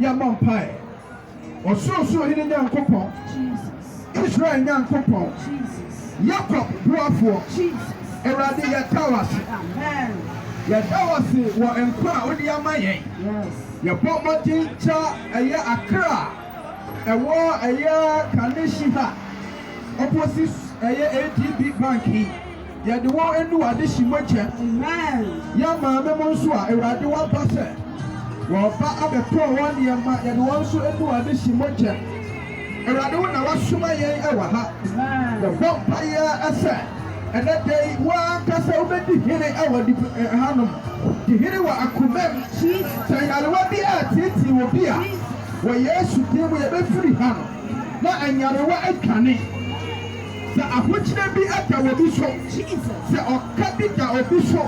Yɛmmɔ mpaeɛ. Ɔsorosoro Hene Nyankopɔn, Israel Nyankopɔn, Yakob boafoɔ, Awurade yɛda wo ase. Yɛda wo ase wɔ nkwa a wode ama yɛn. Yɛbɔ mmɔden gya ɛyɛ Accra a ɛwɔ ɛyɛ Kaneshie ha opposite ɛyɛ ADB bank yi. Yɛde wɔn anu w'adehye mogya mu. Yɛn maame mo nso a Awurade waba sɛ wɔreba abɛtɔn wɔn nneɛma, yɛde wɔn nso anu w'adehye mogya mu. Awurade wo na woasoma yɛn wɔ ha. Yɛbɔ mpaeɛ sɛ ɛnɛ da yi wo ankasa wobɛdi hene wɔ hanom. Di hene wɔ akomam. Sɛ nyarewa bi reteetee obi a, wɔ Yesu din mu yɛbɛfiri ha no na nyarewa adwane. Sɛ ahokyerɛ bi da obi so, sɛ ɔka bi da obi so,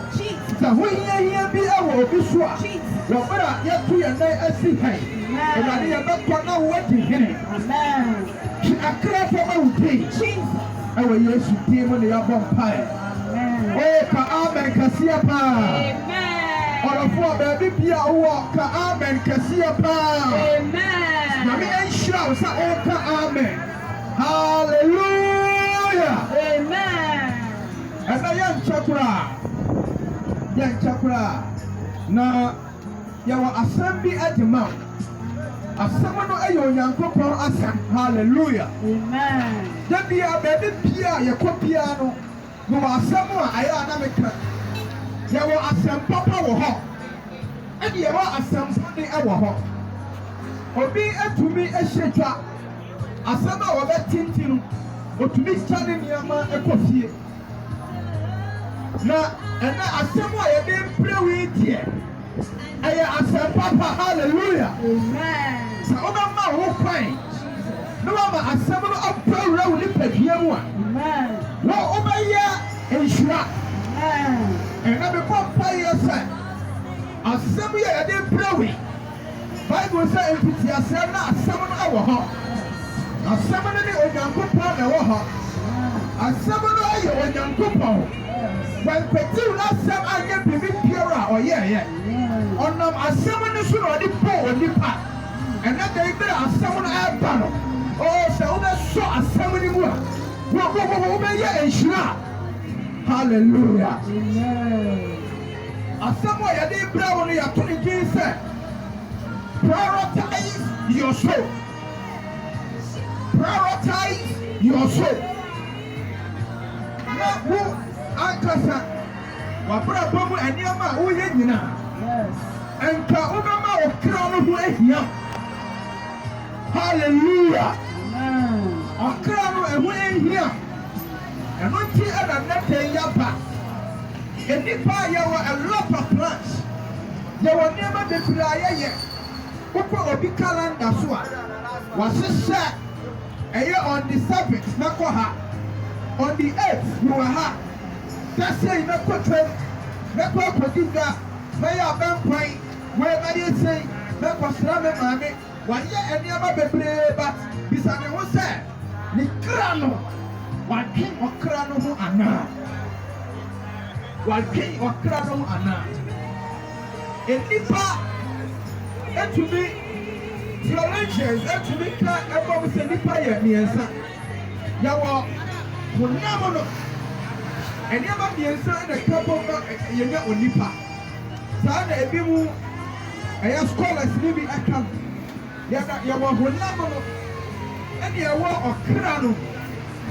sɛ ahohiahia bi wɔ obi so a, wɔ berɛ a yɛatu yɛn nan asi ha yi, Awurade, yɛbɛkɔ na woadi hene. Twe akra fa ma wo din. Ɛwɔ Yesu din mu na yɛabɔ mpaeɛ. Oh, ka amen kɛseɛ paa. Ɔdɔfoɔ, baabi bia wowɔ, ka amen kɛseɛ paa. Nyame nhyira wo sɛ woka amen. Hallelujah! Amen. Ɛnɛ yɛnkyɛ koraa, yɛnkyɛ koraa na yɛwɔ asɛm bi de ma wo. Asɛm no yɛ Onyankopɔn asɛm. Hallelujah! Amen. Da biara, baabi biara a yɛkɔ biara no, mewɔ asɛm a ɛyɛ a na meka. Yɛwɔ asɛm papa wɔ hɔ, ɛne yɛwɔ asɛm bɔne wɔ hɔ. Obi tumi hyɛ dwa. Asɛm a wɔbɛte nti no, otumi gya ne nneɛma kɔ fie. Na ɛnnɛ asɛm a yɛde rebrɛ wo yi deɛ, ɛyɛ asɛm papa. Hallelujah! Sɛ wobɛma wo ho kwan na woama asɛm no abɔ awura wo nipadua mu a, wo wobɛyɛ nhyira. Ɛnnɛ mebɔ mpaeɛ sɛ asɛm yi a yɛde rebrɛ wo yi, Bible sɛ mfitiaseɛ no na Asɛm no wɔ hɔ. Asɛm no ne Onyankopɔn na ɛwɔ hɔ. Asɛm no yɛ Onyankopɔn. Wankwatiw n'asɛm anyɛ biribi biara a ɔyɛeɛ. Ɔnam Asɛm no so na ɔde bɔɔ onipa. Ɛnnɛ da yi berɛ a Asɛm no reba no, oh, sɛ wobɛsɔ Asɛm no mu a, wo, wo, wo, wobɛyɛ nhyira. Hallelujah. Asɛm a yɛde rebrɛ wo no, yɛato ne din sɛ Prioritize Your Soul. Prioritize Your Soul. Na wo ankasa w'abrabɔ mu nneɛma a woyɛ nyinaa, nka wobɛma wo kra no ho ahia. Hallelujah! Ɔkra no ɛho nhia. Ɛno nti na nnɛ da yi aba. Nnipa yɛwɔ a lot of plans. Yɛwɔ nneɛma bebree a yɛyɛ. Wokɔ obi calendar so a, wahyehyɛ ɛyɛ on the seventh mɛkɔ ha, on the eighth mewɔ ha, da sei mɛkɔ twam, mɛkɔ akɔdi dwa, mɛyɛ abɛnkwan, wei mɛyɛ sei, mɛkɔsra me maame. Wayɛ nneɛma bebree but bisa ne ho sɛ ne kra no wadwen ɔkra no ho anaa? Wadwen ɔkra no ho anaa? Nnipa tumi, theologians tumi ka bom sɛ nnipa yɛ mmiɛnsa. Yɛwɔ honam no, nneɛma mmiɛnsa na ɛka bom ma yɛnya onipa. Saa na ebinom, ɛyɛ scholars no bi ka no. Yɛda, yɛwɔ honam no, ɛne yɛwɔ ɔkra no,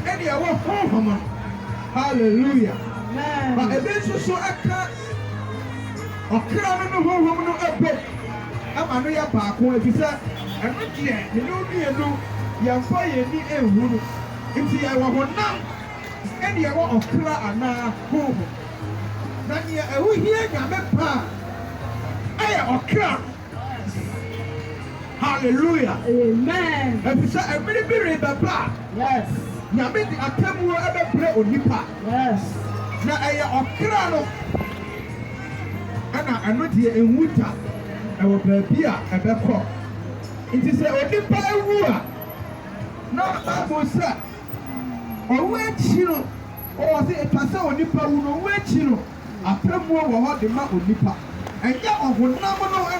ɛne yɛwɔ honhom no. Hallelujah. Ba ebi nso so ɛka ɔkra no ne honhom no bom ɛma no yɛ baako, efisɛ ɛno deɛ ne ne mmienu yɛmfa yɛn ani nhu no. Nti yɛwɔ honam ɛne yɛwɔ ɔkra anaa honhom. Na nea ɛho hia Nyame paa ɛyɛ ɔkra no. Hallelujah. Amen. Efisɛ mmere bi rebɛba a Nyame de atemmuo ɛbɛbrɛ onipa. Na ɛyɛ ɔkra no ɛna ɛno deɛ ɛnwu da, ɛwɔ baabi a ɛbɛkɔ. Nti sɛ onipa wu a, na Bible sɛ owu akyi no, ɔwɔ sɛ etwa sɛ onipa wu, na owu akyi no, atemmuo wɔ hɔ de ma onipa. Ɛnyɛ ɔhonam no na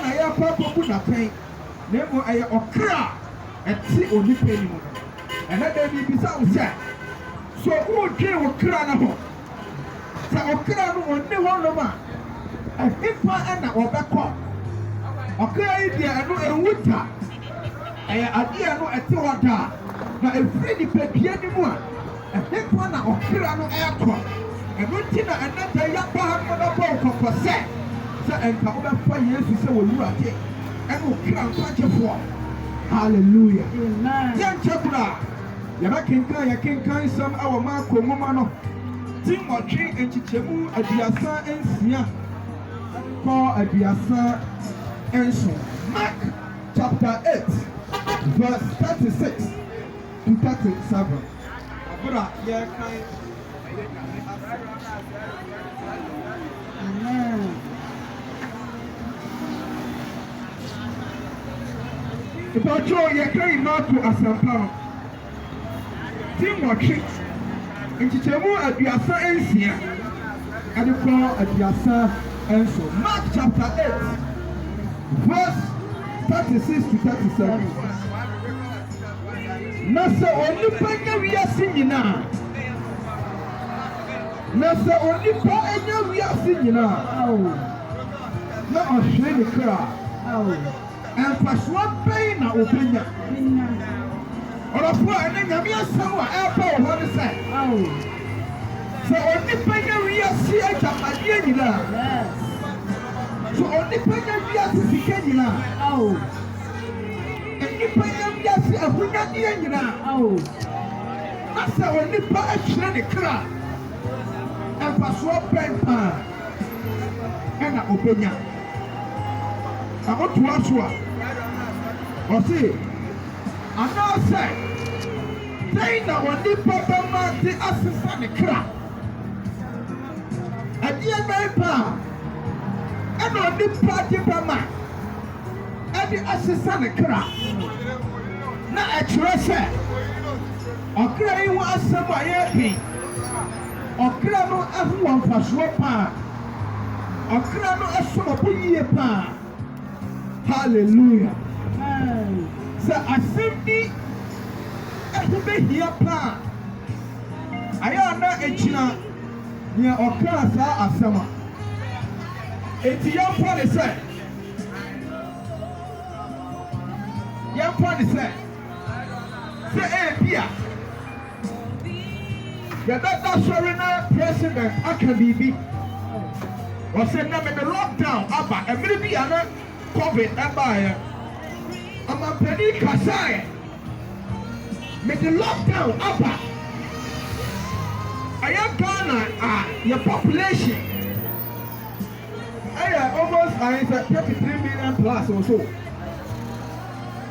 yɛrekɔ akɔbu no atɛn. Na mmom ɛyɛ ɔkra a ɛte onipa no mu no. Ɛnnɛ da yi mebisa wo sɛ, so woredwen wo kra no ho? Sɛ ɔkra no ɔnni hɔnom a, ɛhefa na ɔbɛkɔ? Ɔkra yi deɛ ɛno ɛnwu da. Ɛyɛ adeɛ a ɛno ɛte hɔ daa. Na ɛfiri nipadua no mu a, ɛhefa na ɔkra no ɛrekɔ? Ɛno nti na ɛnnɛ da yi yɛaba ha no bɛbɔ wo kɔkɔ sɛ, sɛ ɛnka wobɛfa Yesu sɛ w'Awurade ɛne wo kra nkwagyefoɔ. Hallelujah. Yɛnkyɛ koraa. Yɛbɛkenkan yɛn kenkan nsɛm wɔ Marko nwoma no ti nwɔtwe nkyekyɛmu 36 kɔ 37. Mark chapter 8 verse 36 to 37. Bere a yɛrekan ɛyɛ Nyame asɛm. Amen. Mpakyɛw yɛkan Marko Asɛmpa no ti nwɔtwe, nkyekyɛmu 36 de kɔ 37. Mark chapter 8 verse 36 to 37. Na sɛ onipa nya wiase nyinaa, na sɛ onipa nya wiase nyinaa, na ɔhwere ne kra a, mfasoɔ bɛn na obenya? Ɔdɔfoɔ, ɛnnɛ Nyame asɛm a ɛreba wo hɔ ne sɛ, sɛ onipa nya wiase agyapadeɛ nyinaa, sɛ onipa nya wiase sika nyinaa, nnipa nya wiase ahonyadeɛ nyinaa, na sɛ onipa hwere ne kra a, mfasoɔ bɛn paa ɛna obenya? Na wotoa so a, ɔse, Anaasɛ dɛn na onipa bɛma de asesa ne kra? Ɛdeɛ bɛn paa ɛna onipa de bɛma de asesa ne kra? Na ɛkyerɛ sɛ ɔkra yi ho asɛm a yɛreka yi, ɔkra no ho wɔ mfasoɔ paa. Ɔkra no som bo yie paa. Hallelujah. Sɛ asɛm bi ho bɛhia paa a, ayɛ a na ɛgyina nea ɔkaa saa asɛm a. Enti yɛmfa no sɛ, yɛmfa no sɛ, sɛ ebia yɛbɛda sɔre na president aka biribi. Ɔse nnɛ mede lockdown aba. Mmere bi a na covid baeɛ, ɔmanpanin kasaeɛ, mede lockdown aba. Ɛyɛ Ghana a yɛ population ɛyɛ almost ahe sɛ 33 million plus or so.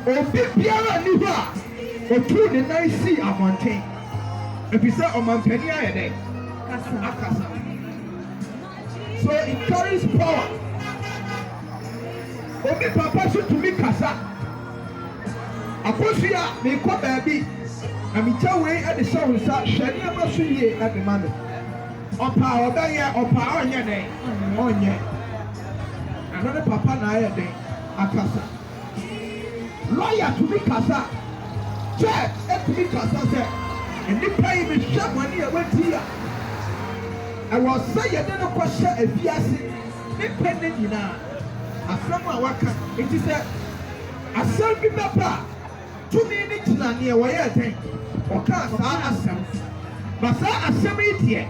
Obi biara nni hɔ a otuu ne nan sii abɔnten efisɛ ɔmanpanin ayɛ dɛn? Akasa. So it carries power. Obi papa so tumi kasa. Akosua, meekɔ baabi na megya wei de hyɛ wo nsa, hwɛ nneɛma so yie de ma me. Ɔpɛ a ɔbɛyɛ, ɔpɛ a ɔnyɛ dɛn? Ɔnyɛ. Ɛno ne papa na ayɛ dɛn? Akasa. Lɔya tumi kasa, judge tumi kasa sɛ, nnipa yi mehwɛ bɔne a wɔadi a, ɛwɔ sɛ yɛde no kɔhyɛ afiase ne pɛ nna nyinaa. Asɛm a waka nti sɛ asɛm bi bɛba a, Tumi no gyina neɛ wɔyɛɛ dɛn? Wɔkaa saa asɛm. Na saa asɛm yi deɛ,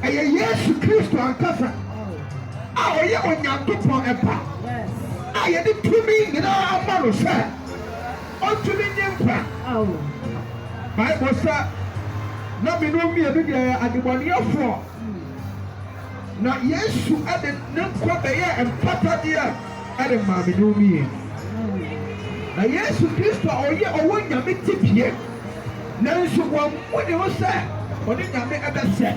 ɛyɛ Yesu Kristo ankasa a ɔyɛ Onyankopɔn Ba a yɛde tumi nyinaa ama no sɛ ɔntumi nye nkwa. Bible sɛ, Na me ne wo mmienu deɛ yɛyɛ adebɔneyɛfoɔ, na Yesu de ne nkwa bɛyɛɛ mpatadeɛ. de maa me ne wo mmienu. Na Yesu Kristo a ɔyɛ ɔwɔ Nyame tebea, nanso wammu ne ho sɛ ɔne Nyame bɛsɛ,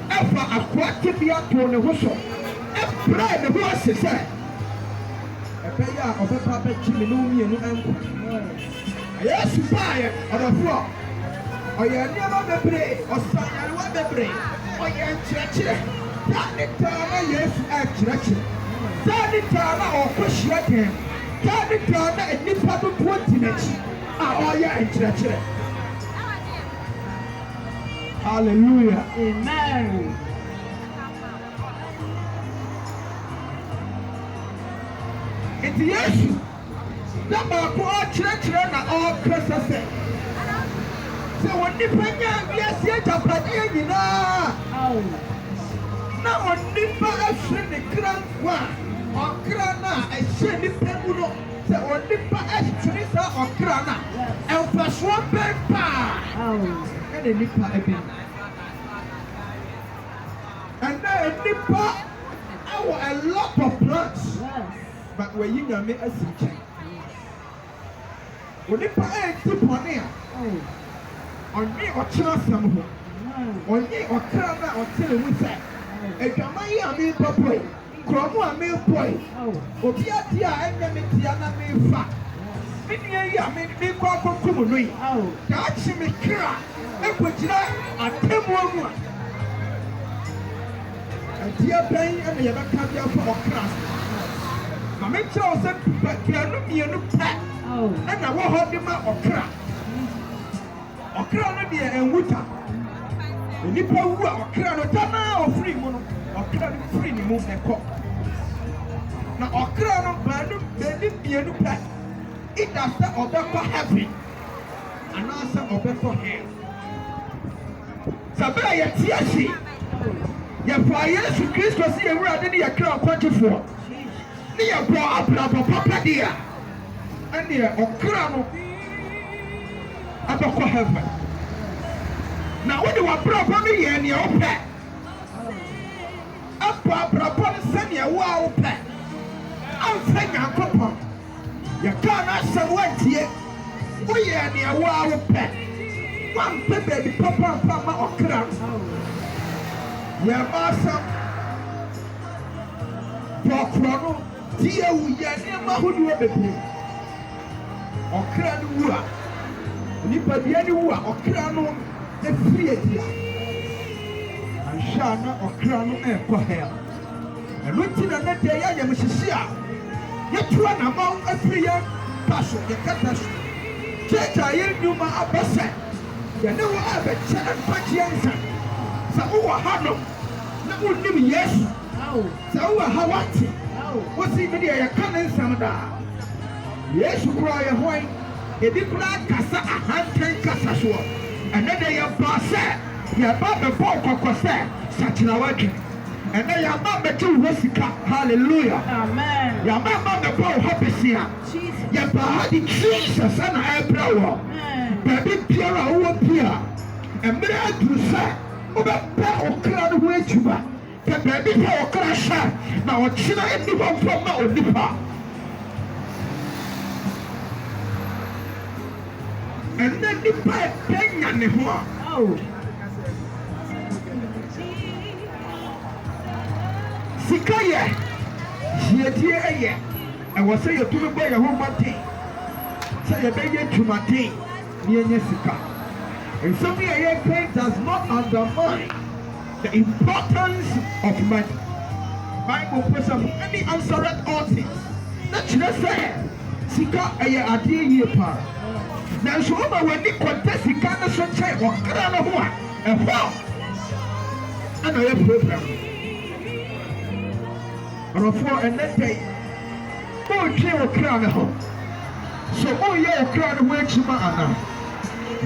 ɛfa akoa tebea too ne ho so, brɛɛ ne ho ase sɛ ɛbɛyɛ a ɔbɛba abɛgye me ne wo mmienu nkwa. Na Yesu baeɛ, ɔdɔfoɔ, ɔyɛɛ nneɛma bebree, ɔsaa nyarewa bebree, ɔyɛɛ nkyerɛkyerɛ. Daa ne daa na Yesu rekyerɛkyerɛ. Daa ne daa na ɔrekɔ hyiadan mu. Daa ne daa na nnipa dodoɔ di n'akyi a ɔreyɛ nkyerɛkyerɛ. Hallelujah. Amen. Nti Yesu da baako ɔrekyerɛkyerɛ na ɔrekasa sɛ, sɛ onipa nya wiase agyapadeɛ nyinaa na onipa ahwere ne kra nkwa a, ɔkra no a ɛhyɛ nipa mu no, sɛ onipa ahwere saa ɔkra no a, mfasoɔ bɛn paa ɛna nipa bi. Ɛnɛ nipa ɛwɔ a lot of plans, but wɔyi Nyame asi nkyɛn. Onipa ɛredi bɔne a, ɔnwe ɔkyena asɛm ho, ɔnye ɔkra no a ɔte ne mu sɛ, adwaman yi a merebɛbɔ yi, korɔno a merebɔ yi, obi adeɛ a ɛnyɛ me dea na merefa, me nua yi a merekɔ akɔkum no yi, daakye me kra ɛkɔgyina atemmuo mu a, ɛdeɛ bɛn na yɛbɛka de afa ɔkra so? Ma menkyerɛ wo sɛ baanu mmienu pɛ ɛna wɔ hɔ de ma ɔkra. Ɔkra no deɛ ɛnwu da. Onipa wu a, ɔkra no da no a ɔfiri mu no, ɔkra no firi ne mu ɛkɔ. Na ɔkra no baanu baanu mmienu pɛ, either sɛ ɔbɛkɔ heaven anaasɛ ɔbɛkɔ hell. Sɛ bere a yɛte ase, yɛfaa Yesu Kristo sɛ yɛn Awurade ne yɛn kra nkwagyefoɔ, ne yɛbɔɔ abrabɔ papa deɛ a, ɛneɛ ɔkra no ɛbɛkɔ heaven. Na wode w'abrabɔ no yɛɛ nea wopɛ, ɛbɔ abrabɔ no sɛnea wo a wopɛ, amfa Nyankopɔn. Yɛkaa n'asɛm woantie, woyɛɛ nea wo ara wopɛ, woampɛ baabi papa amfa amma ɔkra no. Yɛmma asɛm, bɔɔ korɔno, dii awu, yɛɛ nneɛma ahodoɔ bebree. Ɔkra no wu a, nipadua no wu a, ɔkra no firi adi a, anhwɛ a na ɔkra no rekɔ hell. Ɛno nti na nnɛ da yi ayamhyehye a yɛtu anammɔn afiri yɛn mpa so, yɛn kɛtɛ so, gyaagyaa yɛn nnwuma aba sɛ yɛne wo rebɛkyɛ nkwagyeɛ nsɛm. Sɛ wowɔ hanom na wonnim Yesu, sɛ wowɔ ha woate, wose me deɛ yɛka ne nsɛm daa. Yesu koraa yɛ hwan? Ebi koraa kasa ahantan kasa soɔ. Ɛnnɛ deɛ yɛbaa sɛ yɛreba abɛbɔ wo kɔkɔ sɛ sakyera w'adwene. Ɛnnɛ yɛama mmɛgye wo hɔ sika. Hallelujah. Amen. Yɛama mma mmɛbɔ wo hɔ besia. Jesus. Yɛbaa ha de Jesus na ɛrebrɛ wɔ. Amen. Baabi biara a wowɔ bi a, mmerɛ aduru sɛ wobɛpɛ wo kra no ho adwuma. Pɛ baabi fa wo kra hyɛ na ɔkyena nni hɔ mfa mma onipa. Ɛnnɛ nipa ɛpɛ nya ne ho a. Sika yɛ, yiedie yɛ. Ɛwɔ sɛ yɛtumi bɔ yɛn ho mmɔden sɛ yɛbɛyɛ adwumaden na yɛanya sika. Nsɛm yi a yɛreka yi does not undermine the importance of money. Bible mpo sɛ money answereth all things, na kyerɛ sɛ sika ɛyɛ adeɛ yie paa. Nanso woma w'ani kɔda sika no so kyɛn ɔkra no ho a, ɛhɔ ɛna ɛyɛ problem no. Ɔdɔfoɔ, ɛnnɛ da yi, woretwe wo kra no ho? So woreyɛ wo kra no ho adwuma anaa?